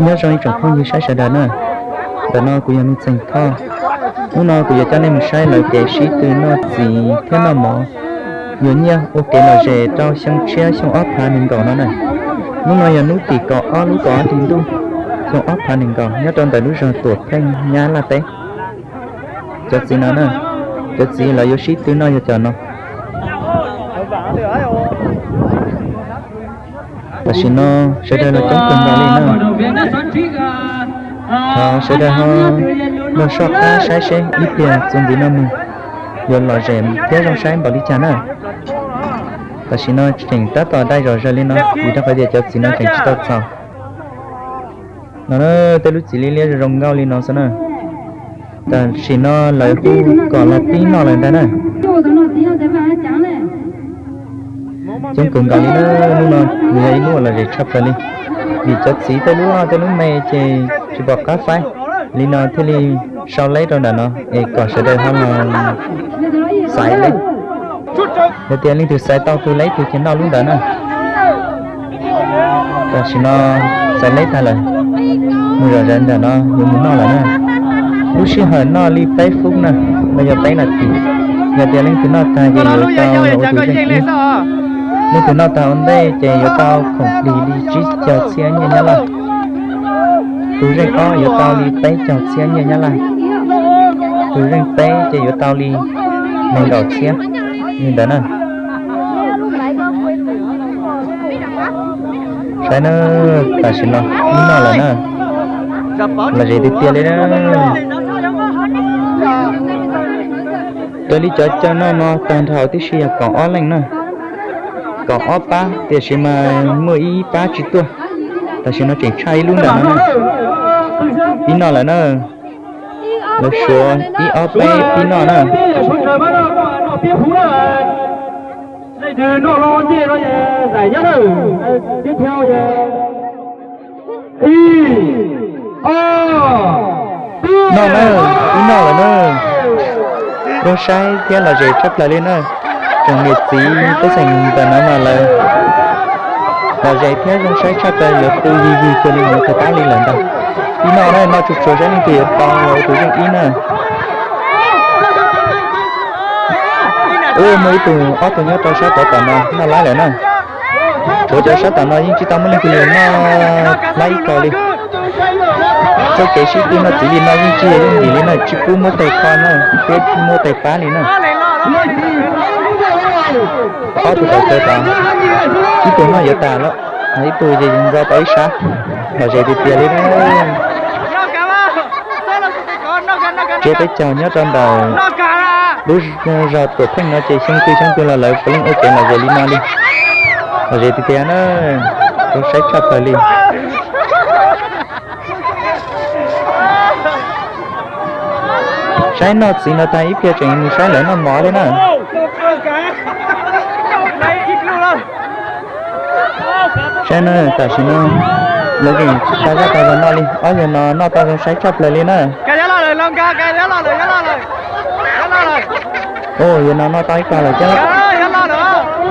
Nyob zoo ib tsoom phooj ywg saib sawv daws na, ntawm no kuv yog Nuj Txeeg Thoj. Hnub no kuv yuav coj nej mus saib lawv kev sib tw noj txiv thiab noj mov, yuav nyiaj ua kev lom zem rau xyoo tshiab xyoo ob phav nees nkaum no na. Hnub no yog hnub tim kaum ob lub kaum ob hlis ntuj xyoo ob phav nees nkaum nyob rau ntawm lub zos Tuam Pheej Nyab Laj teb. Cov txiv no na, cov txiv lawv yuav sib tw noj yog cov no. Tam sim no sawv daws los coob kawg nkaus li na. Thov sawv daws ho los soj qab saib seb ib pliag txuas ntxiv no mus yuav lom zem thiab zoo saib npaum li cas na. Tam sim no tseem tab tom dai zom zaws li no vim rau qhov tias cov txiv no tseem tsis tau txaus. No tej lub txiv liab liab zoo nkauj li no xwb na. Tam sim no lawv hu kom los pib noj lawm ntag na. Coob kawg nkaus li na, hnub no nws yog ib hnub uas lom zem tshaj plaws li, vim cov txiv tej lub loj tej lub me ces tsis pom qab faib, li no thiaj li sau leb rau ntawm no es kom sawv daws ho los xaiv leb. Yog tias leej twg xaiv tau tus leb tus ces noj lub ntawd na. Tam sim no xaiv leb tag lawm, mus zom zaws ntawm no yuav mus noj lawm na. Lub sij hawm noj li peb fub na, los yog peb nas this. Yog tias leej twg noj tag ces yuav tau los ua tus zeej ib. Leej twg noj tag ua ntej ces yuav tau khoom plig li tsib caug txhiab nyiaj Nyab Laj. Tus zeej ob yuav tau li peb caug txhiab nyiaj Nyab Laj. Tus zeej peb ces yuav tau li nees nkaum txhiab li ntawd na. Saib na, tam sim no ib noj lawm na, lom zem tiag tiag li na. Raws li cov caw noj no tag nrho tib si yog kaum ob leej na, kaum ob pab tiam sis mas muaj ib pab tsis tuaj, tam sim no tseem tshaj ib lub ntawm no na. Ib noj lawm na, lawv suav ib ob peb ib noj na. Noj na, ib noj lawm na. Zoo saib thiab lom zem tshaj plaws li na. Tsoom niam txiv pej xeem ntawm no mas lawv lom zem thiab zoo saib tshaj plaws, yuav pw yig yig cuag li nyuam qhuav tab li lawm ntag. Ib noj na, noj tsuag tsuag saib leej twg yuav tau los ua tus zeej ib na. Ua muaj ib tug ob tug nyob rau sab tod tom no noj laib lawm na. Tshuav cov sab tom no yeej tsis tau muaj leej twg yuav noj laib ib kaus li. Txoj kev sib tw noj txiv li no yeej tsis yog yooj yim li na, tsis pub muab tes kho na, thiab tsis muab tes pab li na. Ob tug tom kawg tod, ib tug noj yuav tas lawm, ib tug ces ntxo tau ib sab, lom zem tiag tiag li na. Tsiab peb caug nyob rau ntawm lub zos Tuam Pheej no ces xyoo twg xyoo twg los lawv puav leej ua kev lom zem li no li. Lom zem tiag tiag na, zoo saib tshaj plaws li. Saib noj txiv no tag ib pliag tseem mus saib lawv noj mov li na. Saib na, tam sim no lawv tseem tsis tau zaj tau zog noj li, ob yawg no noj tau zoo saib tshaj plaws li na. Ua yawg no noj tau ib kaus lawm thiab.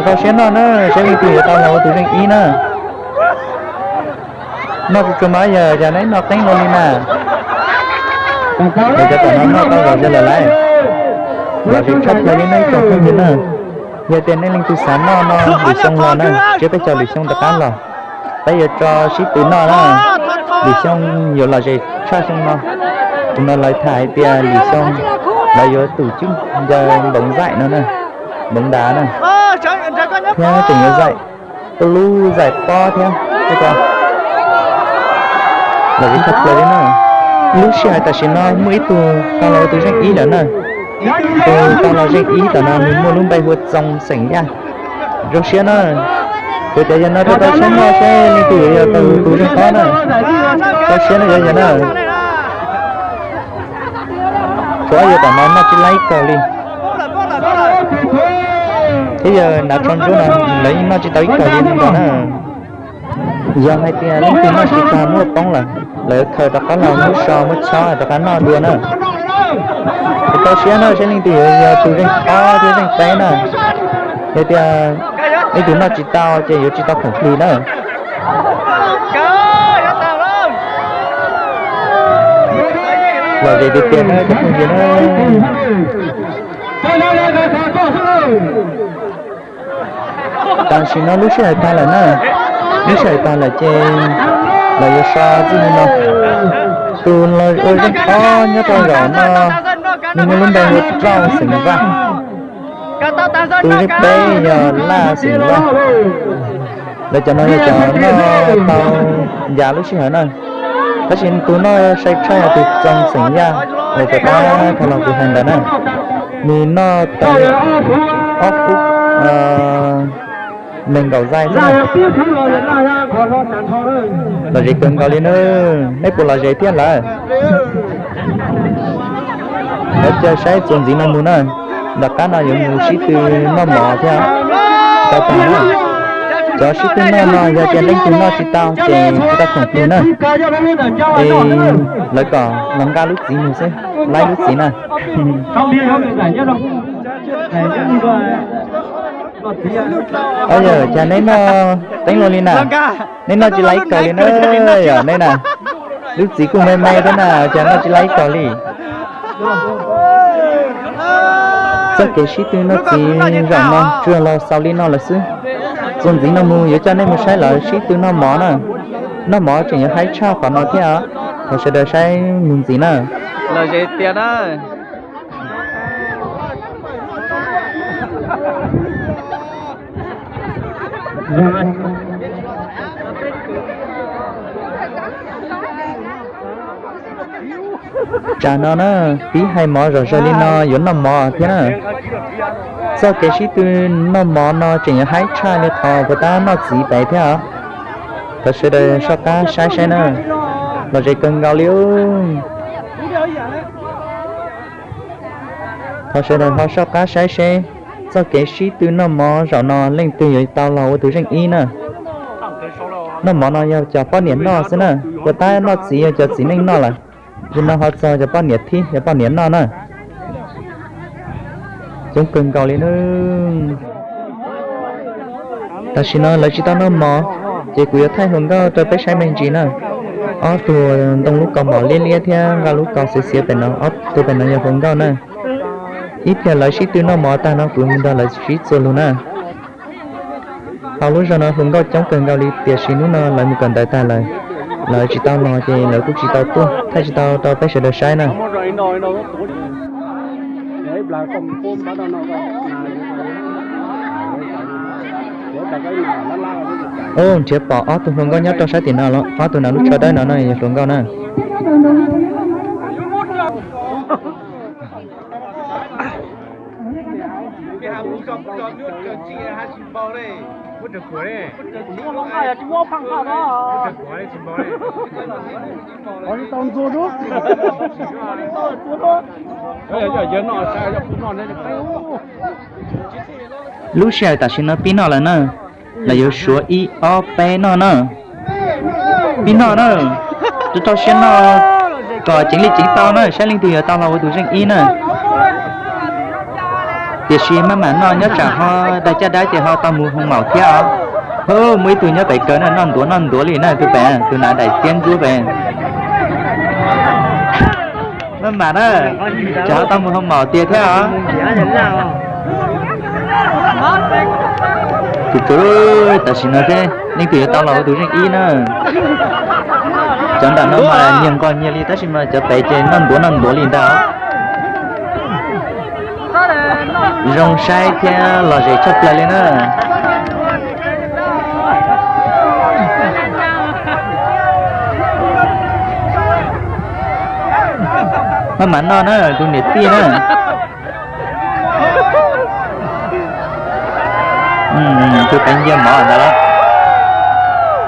Rau siab noj na, saib leej twg yuav tau los ua tus zeej ib na. Noj tsuag tsuag mas yog cas neb noj qeeb luaj li na. Lawv cov tom no noj tau zom zaws lawm lauj. Lom zem tshaj plaws li nej tsoom phooj ywg na. Yog tias nej leej twg xav noj no lwm xyoo los na, tsiab peb caug lwm xyoo rov qab los, peb yuav tso sib tw noj na. Lwm xyoo yuav lom zem tshaj xyoo no. Tus no lawv tham hais tias lwm xyoo lawv yuav tus cwb ncaws npoov zaim no na, npoov ntas na, thiab tseem yuav zaim tuj lub zaim pob thiab. Lom zem tshaj plaws li na. Lub sij hawm tam sim no muaj ib tug tau los ua tus zeej ib lawm na. Tus tau los zeej ib tom no nws muaj lub npe hu ua Txoos xeem Yaj. Zoo siab na. Kuv cov yawg no rau tau siab noj seb leej twg yuav yog tus zeej ob na. Rau siab na cov yawg na. Tshuav ob yawg tom no noj tsis laib ib kaus li. Thiab yawg nav tso ntsuab no lawv yeej noj tsis tau ib kaus li no na. Yog hais tias leej twg noj tsis tag muab poob lawm, lawv khaws rov qab los lub so muab chob rov qab noj dua na. Rau siab na, saib leej twg yuav yog tus zeej ob thiab zeej peb na. Yog tias leej twg noj tsis tau ces yuav tsis tau khoom plig na. Lom zem tiag tiag na cov phooj ywg na. Tam sim no lub sij hawm tag lawm na, lub sij hawm tag lawm ces lawv yuav so txij li no. Tus ua zeej ob nyob rau zaum no, nws muaj lub npe hu Roj Xeem Vaj. Tus zeej peb yog Laj Xeem Vaj. Lawv cov no yog cov noj tau yav lub sij hawm na. Tab sis tus noj sai tshaj yog tus Txoov Xeem Yaj uas puas tab thaum los kuv hais ntawd na. Nws noj tau ob fub nees nkaum zais xwb na. Lom zem kawg nkaus li na. Nej puas lom zem thiab lawm? Lawv caw saib txuas ntxiv no mus na. Tom qab no yuav mus sib tw noj mov thiab. Tau tas na. Cov sib tw noj no yog tias leej twg noj tsis tau ces tsis tau khoom plig na. Es lawv kom los nqa lub txiv mus xwb, laib lub txiv na. Yog cas neb noj teeb luaj li na? Neb noj tsis laib ib kaus li na, yog neb na. Lub txiv kuj me me thiab na, cas noj tsis laib ib kaus li. Txoj kev sib tw noj txiv zaum no tsuas los xaus li no lawm xwb. Txuas ntxiv no mus yuav coj nej mus saib lawv sib tw noj mov na. Noj mov tseem yuav haib tshaj qhov no thiab os. Thov sawv daws saib mus ntxiv na. Lom zem tiag na. Tsam no na, pib hais mov zom zaws li no yuav noj mov thiab na. Txoj kev sib tw noj mov no tseem yuav haib tshaj li qhov puas tab noj txiv pem thiab os. Thov sawv daws soj qab saib saib na. Lom zem kawg nkaus li. Thov sawv daws ho soj qab saib seb txoj kev sib tw noj mov zaum no leej twg yuav tau los ua tus zeej ib na. Noj mov no yog cov poj niam noj xwb na, puas tab noj txiv yog cov txiv neej noj lawm. Zaum no ho txog cov poj niam thib, cov poj niam noj na. Coob kawg nkaus li na. Tam sim no lawv tsis tau noj mov, ces kuv yuav thaij hluas nkauj rau peb saib me ntsis na. Ob tug ntoo lub kaus mom liab liab thiab nqa lub kaus xiav xiav pem no, ob tug pem no yog hluas nkauj na. Ib pliag lawv sib tw noj mov tag no kuv mus nrog lawv sib txuas lus na. Hauv lub zog no hluas nkauj coob kawg nkaus li tiam sis hnub no lawv mus kawm ntawv tag lawm, lawv tsis tau los ces lawv kuj tsis tau tuaj thaij tsis tau rau peb sawv daws saib na. Ub, nrhiav pom ob tug hluas nkauj nyob rau sab tim no los, ob tug no lub tsho dawb no no yog hluas nkauj na. Lub sij hawm tam sim no pib noj lawm na, lawv yuav suav ib ob peb noj na. Pib noj na, rau rau siab noj kom ceev li ceev tau na, saib leej twg yuav tau los ua tus zeej ib na. Tiam sis maj mam noj, nyob tsam ho dag caj dab ces ho tau mus hoo maum thiab os. Hu, muaj ib tug nyob pem kawg na, noj ntuav noj ntuav li na, tus pem, tus hnav daim tiab ntsuab pem. Maj mam na, tsam ho tau mus hoo maum tiag thiab os. Tus tsuav tam sim no seb leej twg yuav tau los ua tus zeej ib na. Cov nram no mas nyias nqos nyias li tab sis mas cov pem ces noj ntuav noj ntuav li ntag. Zoo saib thiab lom zem tshaj plaws li na. Maj mam noj na tus niam tij na. Tus pem ncia mov ntawd los.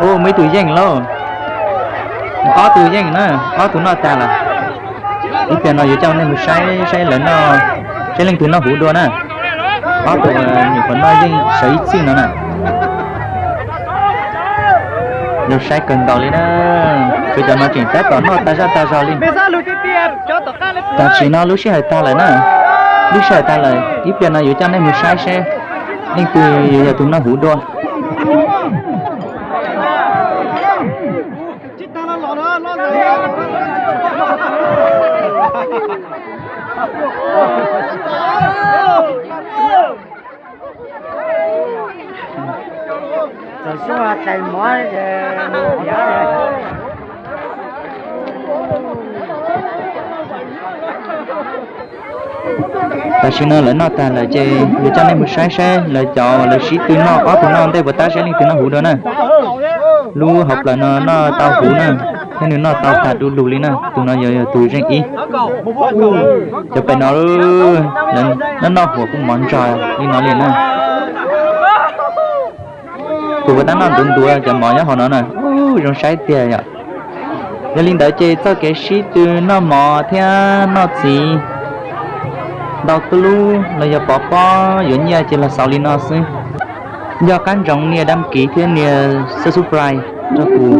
Ua muaj ib tug yeej lauj. Ob tug yeej na, ob tug noj tag lawm. Ib pliag no yuav coj nej mus saib saib lawv noj, saib leej twg noj huv dua na. Ob tug nyuam qhuav noj yeej sawv ib txhij no na. Zoo saib kawg nkaus li na. Tsuav cov no tseem tab tom noj tag zaj tag zog li. Tam sim no lub sij hawm tag lawm na. Lub sij hawm tag lawm, ib pliag no yuav coj nej mus saib seb leej twg yuav yog tus noj huv dua. Tam sim no lawv noj tag lawm ces yuav coj nej mus saib saib lawv cov lawv sib tw noj ob tug noj ntej puas tab saib leej twg noj huv dua na. Lub hauv plawv no noj tau huv na, thiab nws noj tau tag du lug li na. Tus no yog yog tus zeej ib. Cov pem no noj noj huam kuj mov ntsog li no li na. Tus puas tab noj ntuav ntuav cov mov nyob hauv no na, zoo saib tiag yom. Yog li ntawd ces txoj kev sib tw noj mov thiab noj txiv ntau lub los yog pov pob yuav nyiaj ces los xaus li no xwb. Nco qab ntsoov nias dab kiv thiab nias subscribe rau kuv.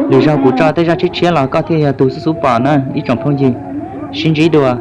Lwm zaug kuv tso tej zaj tshiab tshiab los koj thiaj yog tus xub xub pom na ib tsoom phooj ywg. Sib ntsib dua.